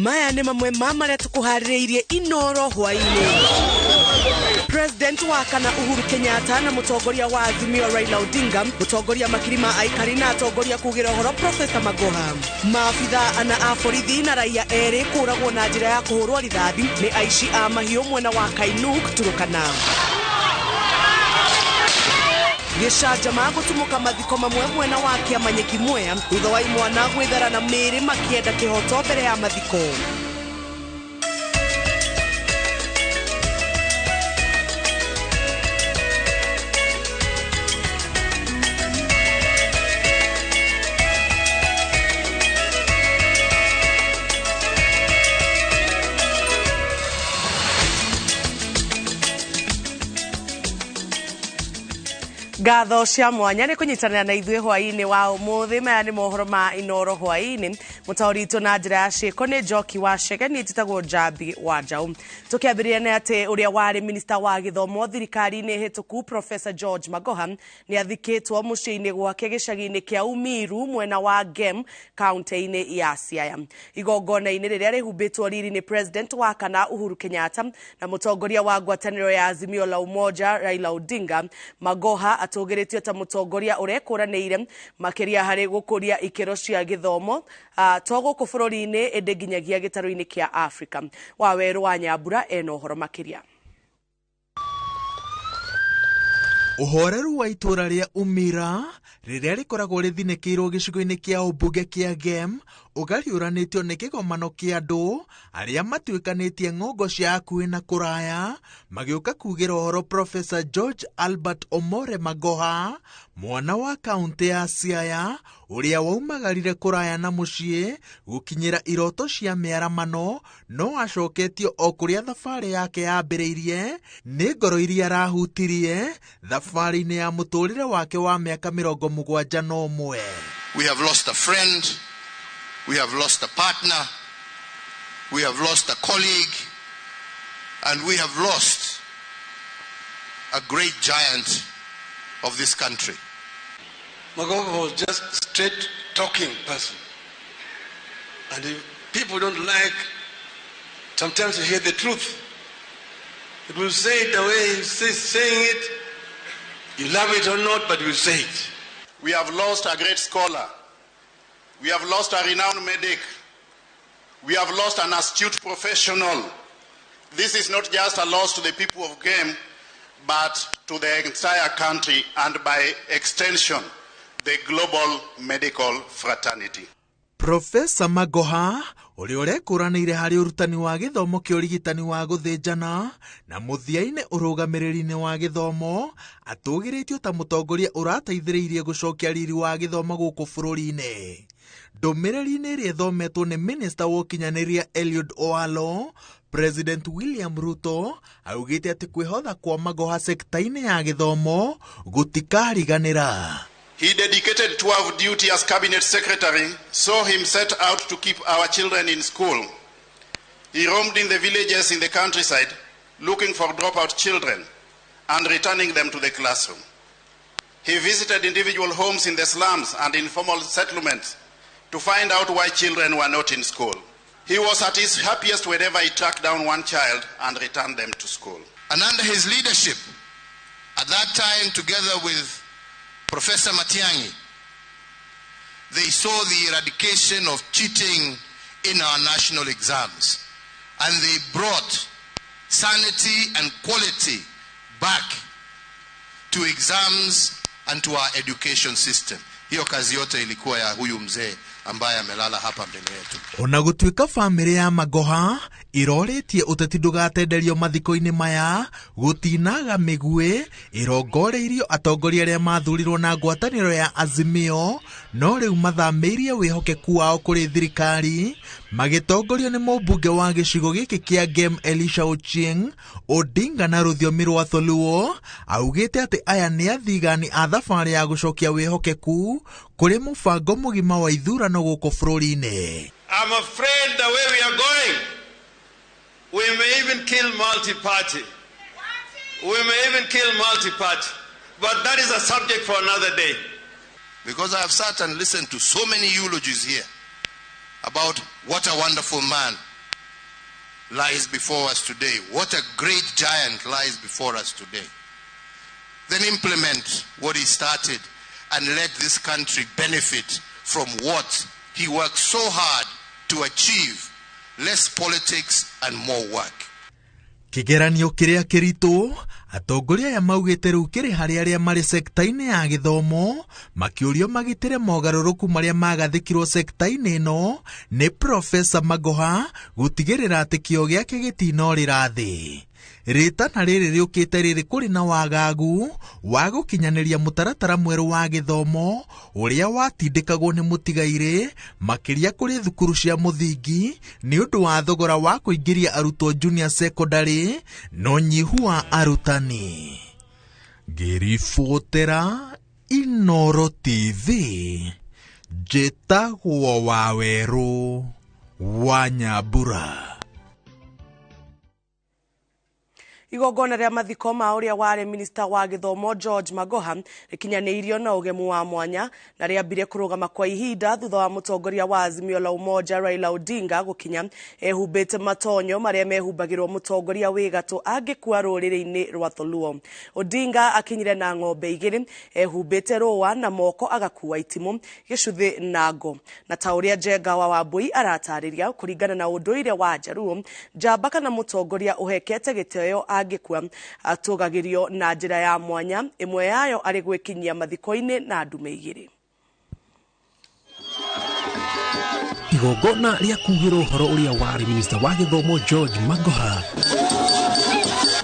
Maya nĩ mamwe ma marĩa tũkũharĩrĩirie Inoro hwaĩ-inĩ. President wa kana Uhuru Kenyatta na mũtongoria wa Azimio Raila Odinga, mũtongoria makiri ma aikari na atongoria kugĩra ũhoro Professor Magoha. Maabitha ana a borithi na raia erĩ kũragwo na njĩra ya kũhũrwo rithathi nĩ aici a mahiũ mwena wa Kainuk, Turukana. Gĩcanjama gũtumũka mathiko mamwe mwena wa Kĩamanyĩki Mwea thutha wa imwana gwĩthara na mĩĩrĩ makĩenda kĩhoto mbere ya mathiko. Ngatho cia mwanya nĩ kũnyitanĩra na ithuĩ hwaĩ-inĩ wa ũmũthĩ. Maya nĩ mohoro ma Inoro hwaĩ-inĩ. Mũtaũri witũ na njĩra ya ciĩko nĩ Njoki wa Chege, niĩ njĩtagwo Njambi wa Njaũ. Tũkĩambĩrĩria nĩ atĩ ũrĩa warĩ minista wa gĩthomo thirikari-inĩ hĩtũku Professor George Magoha nĩ athikĩtwo mũciĩ-inĩ gwake gĩcagi-inĩ kĩa Umiru mwena wa Gem kaunti-inĩ ya Siaya. Igongona-inĩ rĩrĩa rĩhumbĩtwo riri nĩ President wa kana Uhuru Kenyatta na mũtongoria wa ngwatanĩro ya Azimio la Umoja Raila Odinga, Magoha atũgĩrĩtio ta mũtongoria ũrekũranĩire makĩria harĩ gũkũria ikĩro cia gĩthomo to gũkũ bũrũri-inĩ ĩndĩ nginyagia gĩtarũ-inĩ kĩa Afrika. Wawerũ wa Nyambura ena ũhoro makĩria. Ũhoreru wa itũra rĩa Umira rĩrĩa rĩkoragwo rĩthinĩkĩirwo gĩcigo-inĩ kĩa ũmbunge kĩa Gem ũgariũranĩtio nĩ kĩgomano kĩa andũ arĩa matuĩkanĩtie ng'ongo cia hakuhĩ na kũraya magĩũka kugĩra ũhoro Professor George Albert Omore Magoha, mwana wa kaunti ya Siaya ũrĩa waumagarire kũraya na mũciĩ gũkinyĩra iroto cia mĩaramano no acoketio o kũrĩa thabarĩ yake yambĩrĩirie nĩ ngoro iria arahutirie thabarĩ-inĩ ya mũtũrĩre wake wa mĩaka 71. We have lost a friend, we have lost a partner, we have lost a colleague, and we have lost a great giant of this country. Magoha was just a straight talking person. And if people don't like, sometimes you hear the truth. It will say it the way he's saying it. You love it or not, but you say it. We have lost a great scholar. We have lost a renowned medic. We have lost an astute professional. This is not just a loss to the people of Gem, but to the entire country and by extension, the global medical fraternity. Professor Magoha ũrĩa ũrekũranĩire harĩ ũrutani wa gĩthomo kĩa ũrigitani wa gũthĩnjana na mũthia-inĩ ũrũgamĩrĩri-inĩ wa gĩthomo atũgĩrĩtio ta mũtongoria ũrateithĩrĩirie gũcokia riri wa gĩthomo gũkũ bũrũri-inĩ. Ndũmĩrĩri-inĩ ĩrĩa ĩthometwo nĩ Minista wa ũkinyanĩria Eliud Owalo, President William Ruto augĩte atĩ kwĩhotha kwa Magoha sekta-inĩ ya gĩthomo gũtikariganĩra. He dedicated tour of duty as cabinet secretary, saw him set out to keep our children in school. He roamed in the villages in the countryside, looking for dropout children and returning them to the classroom. He visited individual homes in the slums and informal settlements to find out why children were not in school. He was at his happiest whenever he tracked down one child and returned them to school. And under his leadership, at that time, together with Professor Matiang'i, they saw the eradication of cheating in our national exams, and they brought sanity and quality back to exams and to our education system. Hiyo kazi yote ilikuwa ya huyu mzee ambaye amelala hapa mbele yetu. Ona gũtuĩka bamĩrĩ ya Magoha irorĩtie ũteti ndũgatenderio mathiko-inĩ maya gũtinaga mĩguĩ ĩrongoreirio atongoria arĩa mathurirwo na ngwatanĩro ya Azimio no rĩu mathamĩirie wĩhokeku wao kũrĩ thirikari magĩtongorio nĩ mũmbunge wa gĩcigo gĩkĩ kĩa Gem Elisha Ochieng Odinga na rũthiomi rwa Tholuo augĩte atĩ aya nĩ athigani a thabarĩ ya gũcokia wĩhokeku kũrĩ mũbango mũgima wa ithurano gũkũ bũrũri-inĩ. I'm afraid the way we are going, we may even kill multi-party. We may even kill multi-party. But that is a subject for another day. Because I have sat and listened to so many eulogies here about what a wonderful man lies before us today, what a great giant lies before us today. Then implement what he started and let this country benefit from what he worked so hard to achieve. Less politics and more work. Kĩgeranio kĩrĩa kĩritũ atongoria aya maugĩte rĩu kĩrĩ harĩ arĩa marĩ sekta-inĩ ya gĩthomo makĩũrio magitĩre mogarũrũku marĩa magathĩkirwo sekta-inĩ ĩno nĩ Profesa Magoha gũtigĩrĩra atĩ kĩo gĩake gĩtinorĩra thĩ. Rĩtana rĩrĩ rĩũkĩte rĩrĩ kũrĩ na wagagu wa gũkinyanĩria mũtaratara mwerũ wa gĩthomo ũrĩa watindĩkagwo nĩ mũtigairĩ makĩria kũrĩ thukuru cia mũthingi nĩ ũndũ wa thogora wa kũingĩria arutwo junior secondary na ũnyihu wa arutani. Ngĩribotera Inooro TV, njĩtagwo Wawerũ wa Nyambura. Igongona rĩa mathiko ma ũrĩa warĩ minista wa gĩthomo George Magoha rĩkinyanĩirio na ũgemu wa mwanya na rĩambire kũrũgama kwa ihinda thutha wa mũtongoria wa Azimio la Umoja Raila Odinga gũkinya ehumbĩte matonyo marĩa mehumbagĩrwo mũtongoria wĩ gatũ angĩkua rũrĩrĩ-inĩ rwa Tholuo. Odinga akinyire na ng'ombe igĩrĩ ehumbĩte rũa na moko agakua itimũ, gĩcuthĩ na ngo. Na ta ũrĩa Njenga wa Wambui aratarĩria kũringana na ũndũire wa Njaruo, njamba kana mũtongoria ũhekete gĩtĩo angĩkua atũgagĩrio na njĩra ya mwanya, ĩmwe yayo arĩ gwĩkinyia mathiko-inĩ na ndume igĩrĩ. Igongona rĩa kugĩra ũhoro ũrĩa warĩ minista wa gĩthomo George Magoha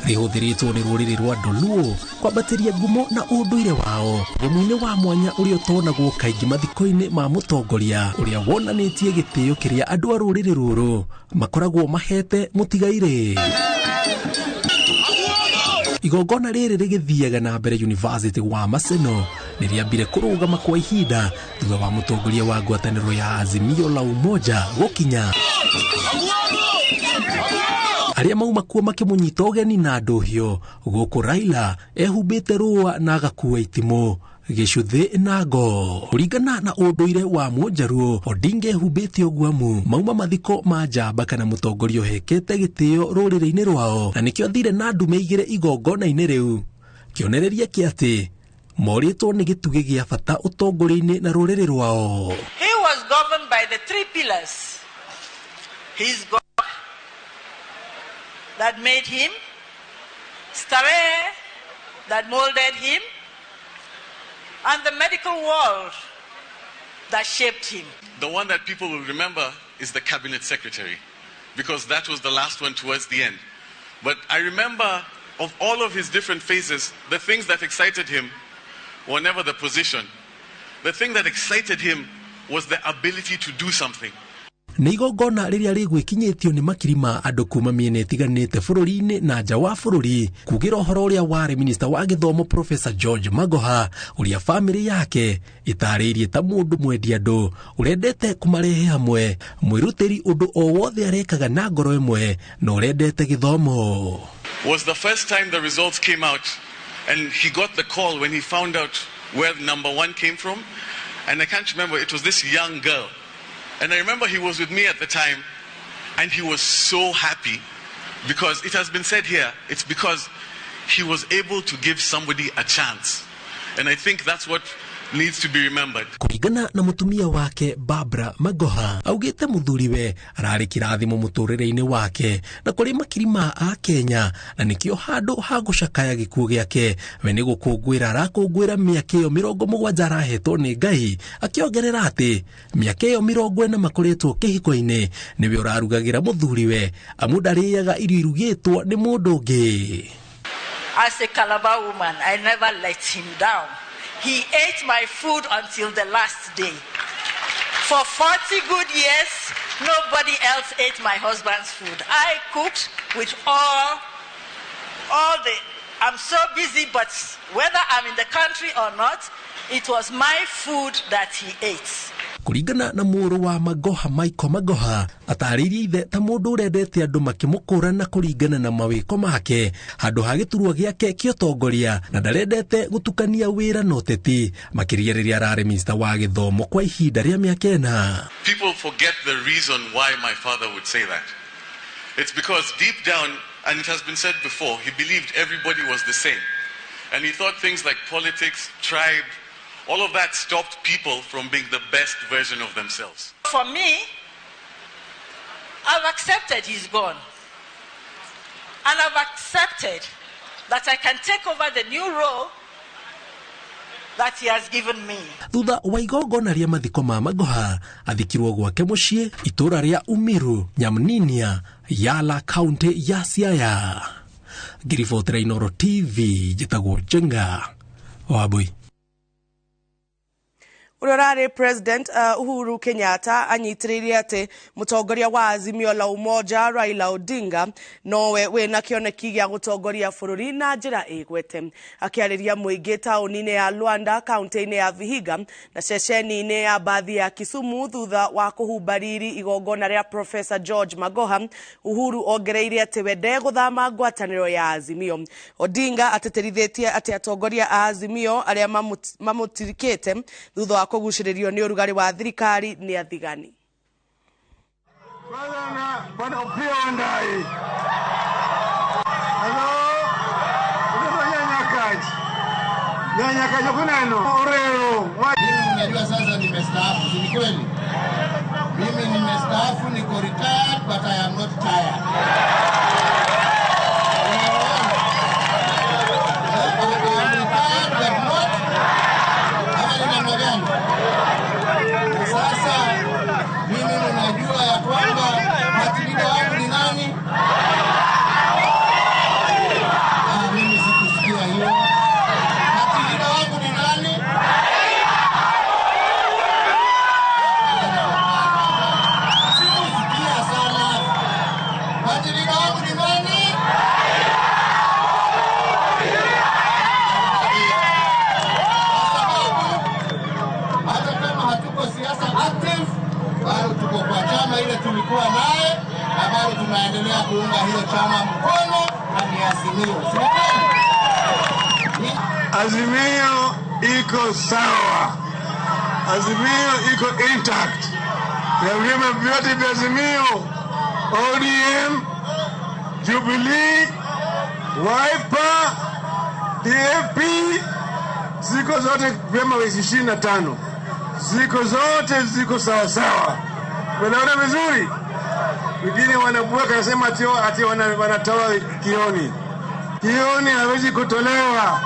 rĩhũthĩrĩtwo nĩ rũrĩrĩ rwa Dholuo kwambatĩria ngumo na ũndũire wao ũgemu-inĩ wa mwanya ũrĩa ũtonagwo kaingĩ mathiko-inĩ ma mũtongoria ũrĩa wonanĩtie gĩtĩo kĩrĩa andũ a rũrĩrĩ rũrũ makoragwo mahete mũtigairĩ. Igongona rĩrĩ rĩgĩthiaga na mbere University wa Maseno nĩ rĩambire kũrũgama kwa ihinda thutha wa mũtongoria wa ngwatanĩro ya Azimio la Umoja gũkinya. Arĩa mauma kuo makĩmũnyita ũgeni na ndũhio gũkũ Raila ehumbĩte rũa na agakua itimũ, gĩcuthĩ na ngo. Kũringana na ũndũire wa Mũnjaruo, Odinga ehumbĩte ũguo amu mauma mathiko ma njamba kana mũtongoria ũhekete gĩtĩo rũrĩrĩ-inĩ rwao, na nĩkĩo athire na ndume igĩrĩ igongona-inĩ rĩu, kĩonereria kĩa atĩ morĩtwo nĩ gĩtugĩ gĩa bata ũtongoria-inĩ na rũrĩrĩ rwao. He was governed by the three pillars. His God that made him, Starehe that molded him, and the medical world that shaped him. The one that people will remember is the cabinet secretary, because that was the last one towards the end. But I remember of all of his different phases, the things that excited him were never the position. The thing that excited him was the ability to do something. Nĩ igongona rĩrĩa rĩgwĩkinyĩtio nĩ makiri ma andũ kuma mĩena ĩtiganĩte bũrũri-inĩ na nja wa bũrũri kugĩra ũhoro ũrĩa warĩ minista wa gĩthomo Professor George Magoha ũrĩa bamĩrĩ yake ĩtarĩirie ta mũndũ mwendi andũ ũrendete kũmarehe hamwe, mwĩrutĩri ũndũ o wothe arekaga na ngoro ĩmwe na ũrendete gĩthomo. Was the first time the results came out and he got the call when he found out where number one came from, and I can't remember, it was this young girl. And I remember he was with me at the time, and he was so happy because it has been said here, it's because he was able to give somebody a chance. And I think that's what needs to be remembered. Kũringana na mũtumia wake Barbara Magoha augĩte mũthuriwe ararĩ kĩrathimo mũtũrĩre-inĩ wake na kũrĩ makiri ma a Kenya, na nĩkĩo handũ ha gũcakaya gĩkuũ gĩake we nĩ gũkũngũĩra arakũngũĩra mĩaka ĩyo 70 arahetwo nĩ Ngai, akĩongerera atĩ mĩaka ĩyo 40 makoretwo kĩhiko-inĩ nĩwe ũrarugagĩra mũthuriwe amu ndarĩaga irio irugĩtwo nĩ mũndũ ũngĩ. As a Calabar woman, I never let him down. He ate my food until the last day. For 40 good years, nobody else ate my husband's food. I cooked with all the... I'm so busy, but whether I'm in the country or not, it was my food that he ate. Kũringana na mũrũ wa Magoha Michael Magoha atarĩirie ithe ta mũndũ ũrendete andũ makĩmũkũrana kũringana na mawĩko make handũ ha gĩturwa gĩake kĩa ũtongoria, na ndarendete gũtukania wĩra na ũteti makĩria rĩrĩa ararĩ minista wa gĩthomo kwa ihinda rĩa mĩaka 4. People forget the reason why my father would say that. It's because deep down, and it has been said before, he believed everybody was the same. And he thought things like politics, tribe, all of that stopped people from being the best version of themselves. For me, I've accepted he's gone. And I've accepted that I can take over the new role that he has given me. Thutha wa igongona rĩa mathiko ma Magoha athikirwo gwake mũciĩ itũra rĩa Umiru, Nyamninia, Yala, kaunti ya Siaya. Ngiribotera Inooro TV, njĩtagwo Njenga Wambui. Ũrĩa ũrarĩ President Uhuru Kenyatta anyitĩrĩire atĩ mũtongoria wa Azimio la Umoja Raila Odinga nowe wĩna kĩoneki gĩa gũtongoria bũrũri na njĩra ĩgwete. Akĩarĩria mũingĩ taũni-inĩ ya Luanda, kaunti-inĩ ya Vihiga na ceceni-inĩ ya mbathi ya Kisumu thutha wa kũhumba riri igongona rĩa Professor George Magoha, Uhuru ongereire atĩ we ndegũthama ngwatanĩro ya Azimio. Odinga atĩtĩrithĩtie atĩ atongoria a Azimio arĩa mamũtirikĩte thutha wa kũgucĩrĩrio nĩ ũrugarĩ wa thirikari nĩ athigani. Bwana Opiyo Wandayi. Hello. Nyakaji kuneno. Oreo. Mimi unajua sasa nimestaafu, si ni kweli? Mimi nimestaafu, niko retired but I am not tired. I am retired but not. Ama ni namna gani? Sasa mimi unajua ya kwamba party leader wangu ni nani? Mimi sikusikia hiyo. Party leader wangu ni nani? Sikusikia sana. Party leader wangu ni nani? Kwa sababu hata kama hatuko siasa active, bado tuko kwa chama ile tulikuwa naye na bado tunaendelea kuunga hiyo chama mkono na ni Azimio. Si kweli? Azimio iko sawa. Azimio iko intact. Na vyama vyote vya Azimio, ODM, Jubilee, Wiper, DAP, ziko zote vyama 25. Ziko zote ziko sawa sawa. Unaona vizuri? Wengine wanabuaka nasema ati wanatoa Kioni. Kioni hawezi kutolewa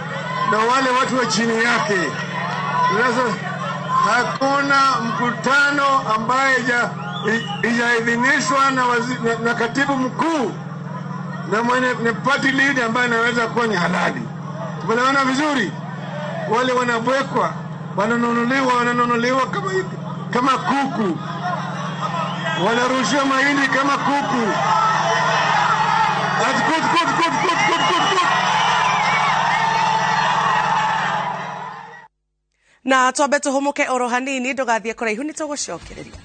na wale watu wa chini yake. Sasa hakuna mkutano ambaye ijaidhinishwa na katibu mkuu na mwenye na party leader ambaye anaweza kuwa ni halali. Tunaona vizuri? Wale wanabwekwa, wananunuliwa kama kuku. Wanarushiwa mahindi kama kuku. At kut kut kut kut kut kut kut. Na twambe tũhũmũke oro hanini, ndũgathiĩ kũraihu nĩ tũgũcokereria.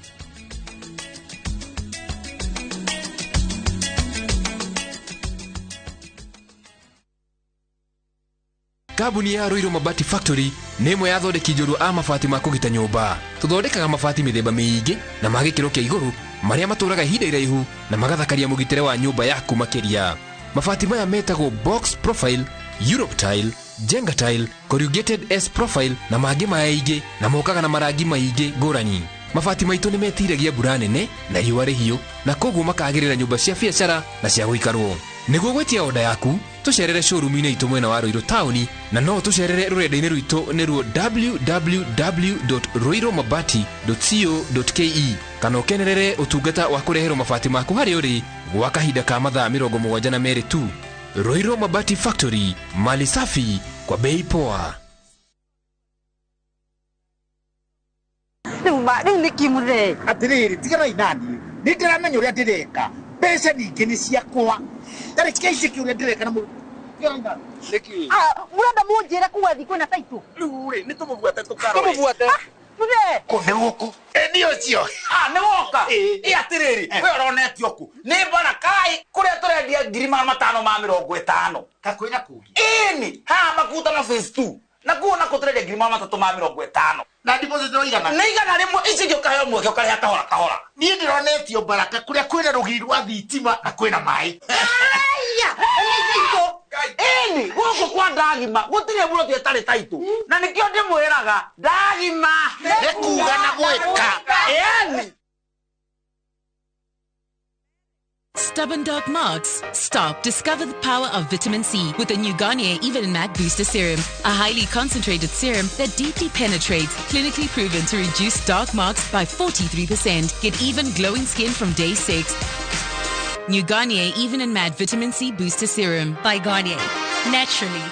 Kambuni ya Ruiru Mabati Factory nĩ ĩmwe ya athondeki njorua a mabati ma kũgita nyũmba. Tũthondekaga mabati mĩthemba mĩingĩ na ma gĩkĩro kĩa igũrũ marĩa matũraga ihinda iraihu na magathakaria mũgitĩre wa nyũmba yaku makĩria. Mabati maya metagwo box profile, Europe tile, Jenga tile, corrugated S profile na mangĩ maingĩ na mokaga na marangi maingĩ ngũrani. Mabati maitũ nĩ metiragia mbura nene na riũa rĩhiũ na koguo makagĩrĩra nyũmba cia biacara na cia gũikarwo. Nĩguo gwĩtia oda yaku, tũcerere showroom-inĩ itũ mwena wa Ruiru taũni na no tũcerere rũrenda-inĩ rwitũ nĩruo www.ruirumabati.co.ke kana ũkenerere ũtungata wa kũreherwo mabati maku harĩa ũrĩ gwa kahinda ka mathaa 72 tu. Ruiru Mabati Factory, mali safi kwa bei poa. Rĩu nĩkĩ mũthee? Atĩrĩrĩ, tiganai naniĩ. Nĩ ndĩramenya ũrĩa ndĩreka. Mbeca ningĩ nĩ ciakwa. Tarĩkia ici kĩ ũrĩa ndĩreka na mũndũ. Tiganai naniĩ. Nĩkĩ? Mũrenda mũnjĩre kuga thiĩ kwĩna taitũ? Rĩu rĩ, nĩ tũmũbuate tũkarore. Tũmũbuate. Mũthee. Kũ nĩ gũkũ? Ĩ nĩ ũcio. Nĩ woka? Ĩ atĩrĩrĩ, we ũronetio kũ? Nĩ Barakai kũrĩa tũrendia 550. Kakwĩna kũngĩ? Ĩni, haha Makutano phase 2. Na kuo na kũtũreria 350,000. Na deposit no igana. Nĩ 100 ici ingĩ ũkaheo mweke ũkarĩha kahora kahora. Niĩ ndĩronetio Baraka kũrĩa kwĩna rũgiri rwa thitima na kwĩna maĩ. Aya, ĩni gũkũ kwa Ndagima gũtirĩ mũroti ĩtarĩ taitũ. Na nĩkĩo ndĩmwĩraga Ndagima nĩ kuga na gwĩka. Ĩni. Stubborn dark marks? Stop. Discover the power of vitamin C with the new Garnier Even and Matte Booster Serum. A highly concentrated serum that deeply penetrates, clinically proven to reduce dark marks by 43%. Get even glowing skin from day 6. New Garnier Even and Matte Vitamin C Booster Serum by Garnier. Naturally.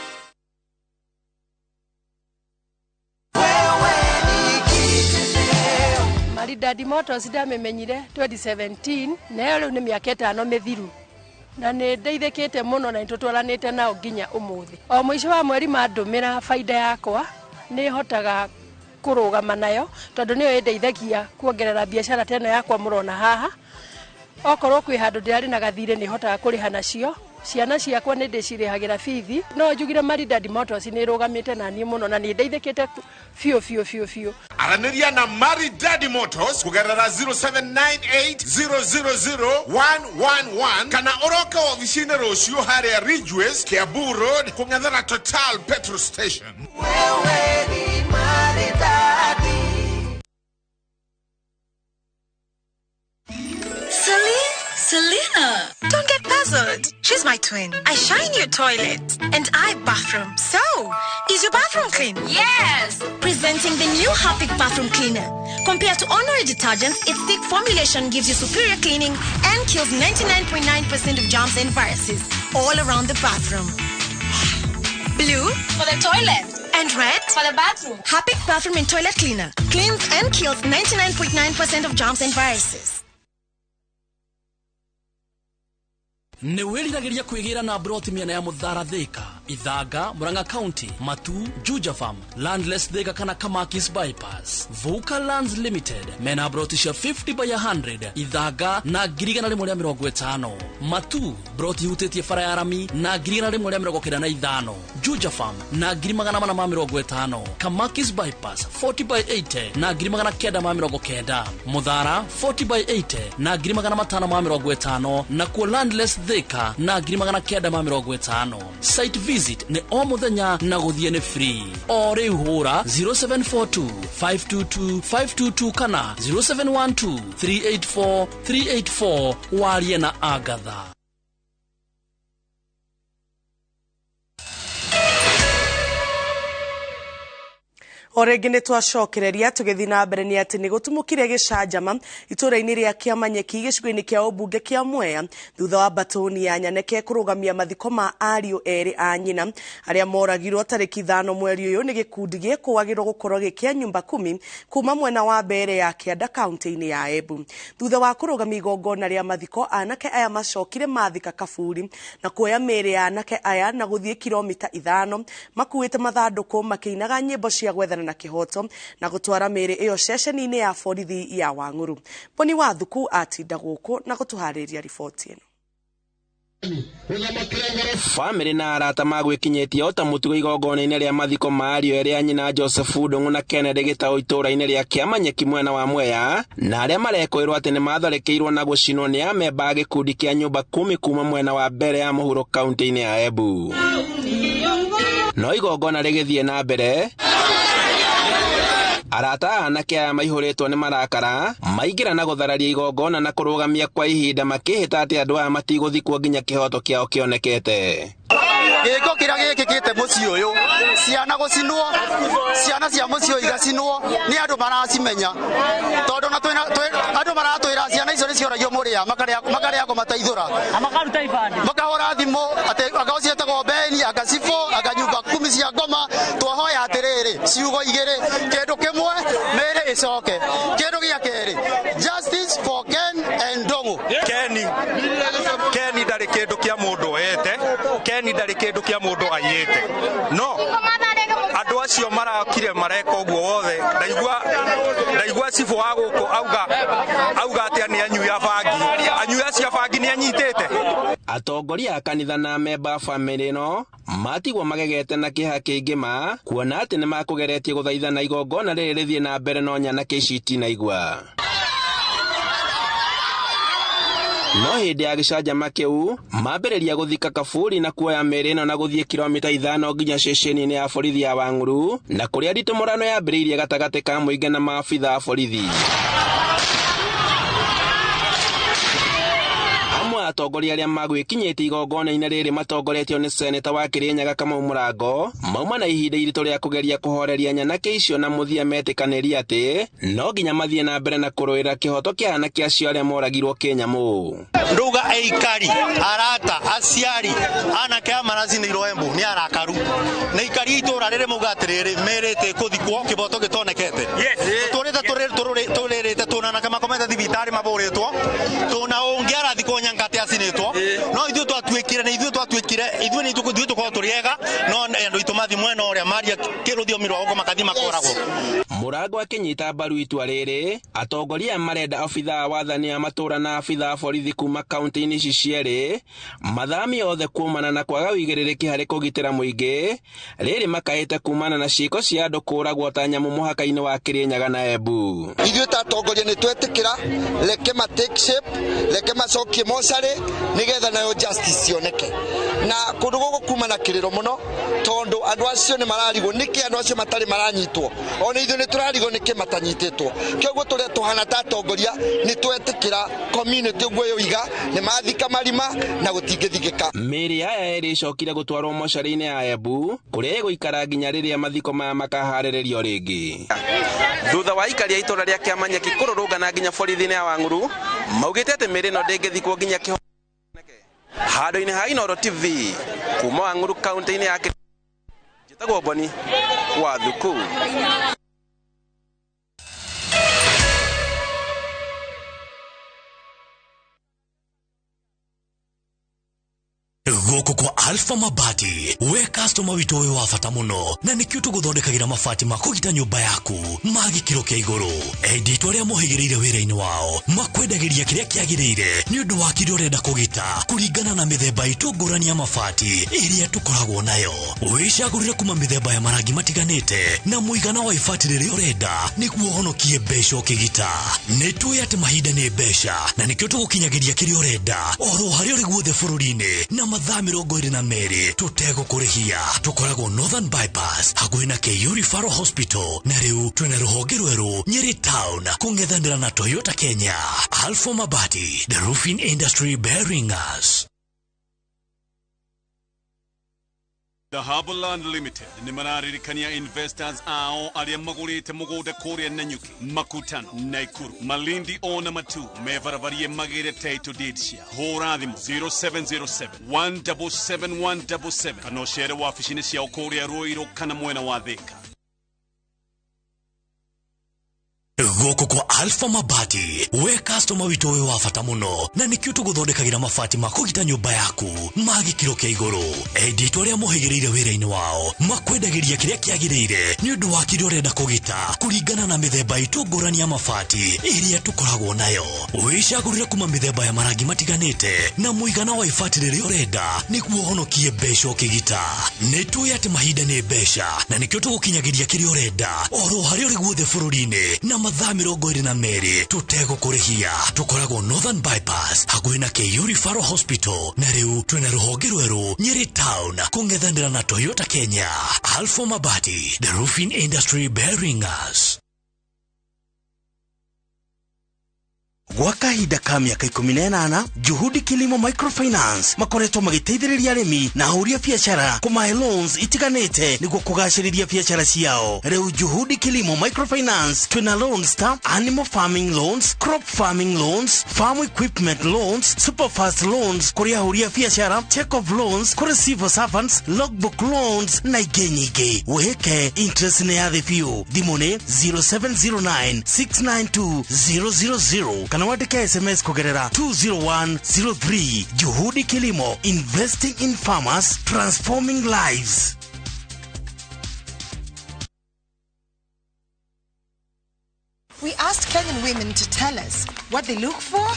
Maridadi Motors ndamimenyire 2017 nayo rĩu nĩ mĩaka 5 mĩthiru na nĩ ndeithĩkĩte mũno na nĩtũtwaranĩte nao nginya ũmũthĩ. O mũico wa mweri mandũmĩra baida yakwa nĩ hotaga kũrũgama nayo tondũ nĩyo ĩndeithagia kuongerera biacara teno yakwa mũrona haha. Okorwo kwĩ handũ ndĩrarĩ na gathirĩ nĩ hotaga kũrĩha nacio. Ciana ciakwa nĩ ndĩcirĩhagĩra bithi. No njugire Maridadi Motors nĩ ĩrũgamĩte na niĩ mũno na nĩ ndeithĩkĩte biũ biũ biũ biũ. Aranĩria na Maridadi Motors kũgerera 0798000111 kana ũroke ofici-inĩ rũciũ harĩa Ridgeways, Kiambu Road, kũng'ethera Total Petrol Station. Wewe ni Maridadi. Celine? Selena! Don't get puzzled. She's my twin. I shine your toilet and I bathroom. So, is your bathroom clean? Yes! Presenting the new Harpic bathroom cleaner. Compared to ordinary detergents, its thick formulation gives you superior cleaning and kills 99.9% of germs and viruses all around the bathroom. Blue for the toilet and red for the bathroom. Harpic bathroom and toilet cleaner cleans and kills 99.9% of germs and viruses. Nĩ wĩriragĩria kwĩgĩra na broti mĩena ya Mũthara Thika, Ithanga, Murang'a County, Matu, Juja Farm, Landless Thika kana Kamakis Bypass. Vuka Lands Limited mena broti cia 50 by 100 Ithanga na 150,000. Matu broti hutĩtie bara ya rami na 195,000. Juja Farm na 450,000. Kamakis Bypass 40 by 80 na 990,000. Muthara 40 by 80 na 550,000 na kuo Landless Thika na 950,000. Site visit nĩ o mũthenya na gũthiĩ nĩ free. O rĩu hũra 0742 522 522 kana 0712 384 384 warie na Agatha. O rĩngĩ nĩ twacokereria tũgĩthiĩ na mbere nĩ atĩ nĩ gũtumũkire gĩcanjama itũũra-inĩ rĩa Kĩamanyeki gĩcigo-inĩ kĩa ũmbunge kĩa Mwea thutha wa mbatũni ya Nyaneke kũrũgamia mathiko ma ariũ erĩ a nyina arĩa moragirwo tarĩki 5 mweri ũyũ nĩ gĩkundi gĩkũagĩrwo gũkorwo gĩkĩa nyumba 10 kuma mwena wa mbere ya Kĩanda kaunti-inĩ ya Embu. Thutha wa kũrũgamia igongona rĩa mathiko, anake aya macokire mathika kaburi na kuoya mĩĩrĩ ya anake aya na gũthiĩ kilomita 5 makuĩte mathandũkũ makĩinaga nyĩmbo cia gwethana na kĩhoto na gũtwara mĩĩrĩ ĩyo ceceni-inĩ ya borithi ya Wang'uru. Boni wa Thuku atinda gũkũ na gũtũharĩria riboti ĩno. Bamĩrĩ na arata magwĩkinyĩtie o ta mũtugo igongona-inĩ rĩa mathiko ma ariũ erĩ a nyina Joseph Ndung'u na Kennedy Gĩtaũ itũũra-inĩ rĩa Kĩamanyeki mwena wa Mwea, na arĩa marekũĩrwo atĩ nĩmatharĩkĩirwo na gũcinwo nĩ amemba a gĩkundi kĩa nyũmba 10 kuma mwena wa mbere ya mũhuro kaunti-inĩ ya Embu. No igongona rĩgĩthiĩ na mbere, arata anake aya maihũrĩtwo nĩ marakara maingĩra na gũthararia igongona na kũrũgamia kwa ihinda makĩhĩta atĩ andũ aya matigũthikwo nginya kĩhoto kĩao kĩonekete. Gĩko kĩrĩa gĩkĩkĩte mũciĩ ũyũ, ciana gũcinwo, ciana cia mũciĩ ũyũ igacinwo, nĩ andũ maracimenya tondũ andũ maratwĩra ciana icio nĩcioragio mũrĩa makarĩa kũmateithũra makaruta ibandĩ makahũra thimũ atĩ anga ciĩtagwo Beni anga Cibũ anga nyumba 10 cia ngoma. Twahoya atĩrĩrĩ ciugo igĩrĩ, kĩndũ kĩmwe mĩĩrĩ ĩcoke, kĩndũ gĩa kerĩ justice for Ken and Ndung'u. Keni ndarĩ kĩndũ kĩa mũndũ oete, Keni ndarĩ kĩndũ kĩa mũndũ aiyĩte, no andũ acio marakire mareka ũguo wothe. Ndaigua cibũ wa gũkũ auga atĩ nĩ anyui a bangi, anyui acio a bangi nĩ anyitĩte. Atongoria a kanitha na amemba a bamĩrĩ ĩno matigwo magegete na kĩeha kĩingĩ ma kuona atĩ nĩmakũgeretie gũthaithana igongona rĩrĩ rĩthiĩ na mbere no nyanake ici itinaigua. No hĩndĩ ya gĩcanjama kĩu mambĩrĩria gũthika kaburi na kuoya mĩĩrĩ ĩno na gũthiĩ kilomita 5 nginya ceceni-inĩ ya borithi ya Wang'uru na kũrĩa nditimũrano yambĩrĩirie gatagatĩ ka mũingĩ na maabitha a borithi. Amwe atongoria arĩa magwĩkinyĩtie igongona-inĩ rĩrĩ matongoretio nĩ seneta wa Kĩrĩnyaga Kamau Mũrango mauma na ihinda iritũ rĩa kũgeria kũhoreria nyanake icio na mũthia metĩkanĩria atĩ no nginya mathiĩ na mbere na kũrũĩra kĩhoto kĩa anake acio arĩa moragirwo kĩnyamũ. Nduga aikari arata aciari anake a maracinĩirwo Embu nĩ arakaru nĩ aikari itũra rĩrĩ mauga atĩrĩrĩ merĩte kũthikwo kĩboto gĩtonekete. Tũrĩte tũrĩrĩte tũna anake makomete thibitarĩ mabũrĩtwo tũna ũngĩ arathikwo Nyankate acinĩtwo no ithuĩ twatuĩkire nĩ ithuĩ twatuĩkire ithuĩ nĩ ithuĩ tũkorwo tũrĩ ega no andũ aitũ mathi mwena ũrĩa maria kĩrũthiomi rwao makathi makoragwo. Mũrango akĩnyita mbaru itua rĩrĩ atongoria marenda abithaa a wathani a matũra na abithaa a borithi kuma kaunti-inĩ ici cierĩ mathami othe kumana na kwaga ũigĩrĩrĩki harĩ kũgitĩra mũingĩ rĩrĩ makaĩte kumana na ciĩko cia andũ kũragwo ta nyamũ mũhaka-inĩ wa Kĩrĩnyaga na Embu. Ithuĩ ta atongoria nĩ twetĩkĩra reke ma take shape reke macokie mocarĩ nĩgetha nayo justice cioneke na kũndũ gũkũ kuma na kĩrĩro mũno tondũ andũ acio nĩ mararigwo nĩkĩ andũ acio matarĩ maranyitwo ona ithuĩ nĩ tũrarigwo nĩkĩ matanyitĩtwo kĩoguo tũrĩa tũhana ta atongoria nĩ twetĩkĩra community ũguo yoiga nĩ mathika marima na gũtingĩthikĩka. Mĩĩrĩ aya ĩrĩ ĩcokire gũtwarwo mocarĩ-inĩ ya Embu kũrĩa ĩgũikara nginya rĩrĩa mathiko maya makaharĩrĩrio rĩngĩ. Thutha wa aikari a itũra rĩa Kĩamanyeki kũrũrũngana nginya borithi-inĩ ya Wang'uru maugĩte atĩ mĩĩrĩ ĩno ndĩngĩthikwo nginya kĩho handũ-inĩ ha Inooro TV kuma Wang'uru kaunti-inĩ ya njĩtagwo Boni wa Thuku. Gũkũ kwa Alpha Mabati we customer witũ ũyũ wa bata mũno na nĩkĩo tũgũthondekagĩra mabati ma kũgita nyũmba yaku ma gĩkĩro kĩa igũrũ. Endi itũ arĩa mohĩgĩrĩire wĩra-inĩ wao makwendagĩria kĩrĩa kĩagĩrĩire nĩ ũndũ wa kĩrĩa ũrenda kũgita kũringana na mĩthemba itũ ngũrani ya mabati ĩrĩa tũkoragwo nayo. Wĩcagũrĩre kuma mĩthemba ya marangi matiganĩte na mũigana wa ibati rĩrĩa ũrenda nĩguo ũhonokie mbeca ũkĩgita. Nĩ tũĩ atĩ mahinda nĩ mbeca na nĩkĩo tũgũkinyagĩria kĩrĩa ũrenda oro harĩa ũrĩ guothe bũrũri-inĩ na mathaa 22 tũtegũkũrĩhia. Tũkoragwo Northern Bypass hakuhĩ na KU Referral Hospital na rĩu twĩna rũhonge rwerũ Nyeri Town kũng'ethanĩra na Toyota Kenya. Alpha Mabati, the roofing industry bearing us. The Harborland Limited nĩ mararirikania investors ao arĩa magũrĩte mũgũnda kũrĩa Nanyuki, Makutano, Naikuru, Malindi ona Matu mebarabariĩ magĩre title deed cia. Hũra thimũ 0707 177 177 kana ũcere wabici-inĩ ciao kũrĩa Ruiru kana mwena wa Thika. Gũkũ kwa Alpha Mabati we customer witũ ũyũ wa bata mũno na nĩkĩo tũgũthondekagĩra mabati ma kũgita nyũmba yaku ma gĩkĩro kĩa igũrũ. Endi itũ arĩa mohĩgĩrĩire wĩra-inĩ wao makwendagĩria kĩrĩa kĩagĩrĩire nĩ ũndũ wa kĩrĩa ũrenda kũgita kũringana na mĩthemba itũ ngũrani ya mabati ĩrĩa tũkoragwo nayo. Wĩcagũrĩre kuma mĩthemba ya marangi matiganĩte na mũigana wa ibati rĩrĩa ũrenda nĩguo ũhonokie mbeca ũkĩgita. Nĩ tũĩ atĩ mahinda nĩ mbeca na nĩkĩo tũgũkinyagĩria kĩrĩa ũrenda oro harĩa ũrĩ guothe bũrũri-inĩ na mathaa 22 tũtegũkũrĩhia. Tũkoragwo Northern Bypass hakuhĩ na KU Referral Hospital na rĩu twĩna rũhonge rwerũ Nyeri Town kũng'ethanĩra na Toyota Kenya. Alpha Mabati, the roofing industry bearing us. Gwa kahinda ka mĩaka 18 Juhudi Kilimo Microfinance makoretwo magĩteithĩrĩria arĩmi na ahũri a biacara kũmahe loans itiganĩte nĩguo kũgacĩrithia biacara ciao. Rĩu Juhudi Kilimo Microfinance twĩna loans ta animal farming loans, crop farming loans, farm equipment loans, superfast loans kũrĩ ahũri a biacara, check off loans kũrĩ civil servants, logbook loans na ingĩ nyingĩ. Wĩhĩke interest nĩ ya thĩ biũ. Thimũ nĩ 0709 692 000 kana wandĩke SMS kũgerera 20103. Juhudi Kilimo, investing in farmers, transforming lives. We asked Kenyan women to tell us what they look for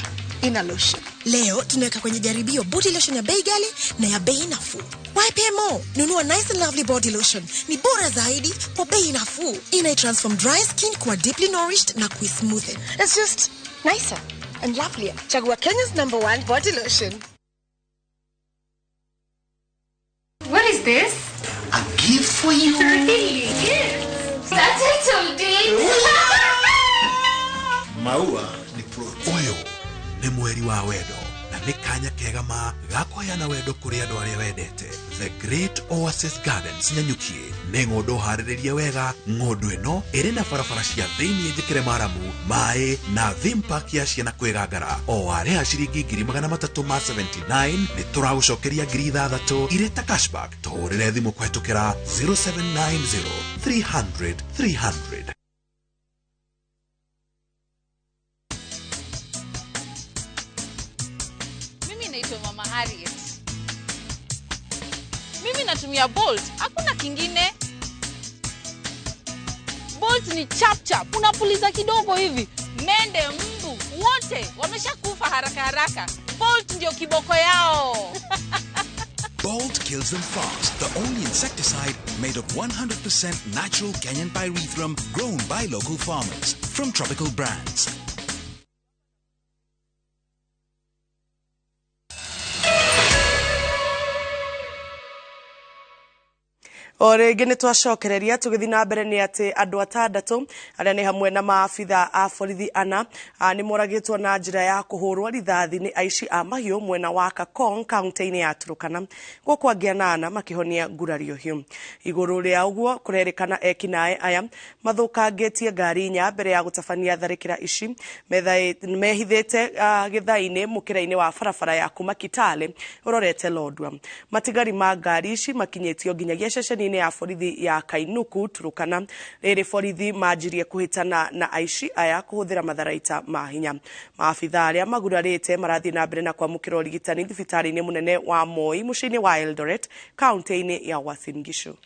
Ina lotion. Leo tunaweka kwenye jaribio body lotion ya bei ghali na ya bei nafuu. Why pay more? Nunua Nice and Lovely body lotion. Ni bora zaidi kwa bei nafuu. Ina transform dry skin kuwa deeply nourished na kuismoothen. It's just nicer and lovelier. Chagua Kenya's #1 body lotion. What is this? A gift for you. Really? Gift? That's it all day. Maua ni fruit. Ũyũ nĩ mweri wa wendo na nĩ kanya kega ma ga kũheana wendo kũrĩ andũ arĩa wendete. The Great Oasis Gardens Nanyuki nĩ ng'ũndũ harĩrĩrie wega. Ng'ũndũ ĩno ĩrĩ na barabara cia thĩiniĩ njĩkĩre maramu, maĩ na theme park ya ciana kwĩgangara. O warĩha ciringi 379 nĩ tũragũcokeria 6,000 irĩ ta cashback. Tũhũrĩre thimũ kũhetũkĩra 0790 300 300. Mimi naitwa Mama Harriet. Mimi natumia Bolt, hakuna kingine. Bolt ni chap chap, unapuliza kidogo hivi, mende, mbu, wote wameshakufa haraka haraka. Bolt ndio kiboko yao. Bolt kills them fast, the only insecticide made of 100% natural Kenyan pyrethrum grown by local farmers from Tropical Brands. O rĩngĩ nĩ twacokereria tũgĩthiĩ na mbere nĩ atĩ andũ atandatũ arĩa nĩ hamwe na maabitha a borithi ana nĩ moragĩtwo na njĩra ya kũhũrwo rithathi nĩ aici a mahiũ mwena wa Kakong kaunti-inĩ ya Turkana, gũkũ angĩ anana makĩhonia ngurario hiũ. Igũrũ rĩa ũguo kũrerĩkana ekinaĩ aya mathũkangĩtie ngari inya mbere ya gũtabania tharĩkĩra ici mehithĩte gĩthainĩ mũkĩra-inĩ wa barabara ya kuma Kitale ũrorete Lodwar. Matigari ma ngari ici makinyĩtio nginyagia ceceni ya borithi ya Kainuku Turukana rĩrĩ borithi manjirie kũhĩtana na aici aya kũhũthĩra matharaita ma hinya. Maabitha arĩa magurarĩte marathiĩ na mbere na kwamũkĩra ũrigitani thibitarĩ-inĩ mũnene wa Moi mũciĩ-inĩ wa Eldoret kaunti-inĩ ya Uasin Gishu.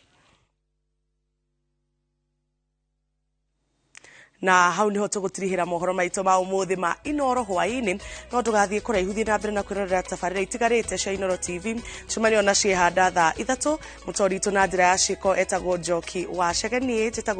Na hau niho tũgũtirihĩra mohoro maitũ ma ũmũthĩ ma Inoro hwaĩ-inĩ, no ndũgathiĩ kũraihu, thiĩ na mbere na kwĩrorera tabarĩra itigarĩte cia Inoro TV. Cemanio na ciĩhanda thaa 3. Mũtori witũ na njĩra ya ciĩko etagwo Njoki wa Chege, niĩ njĩtagwo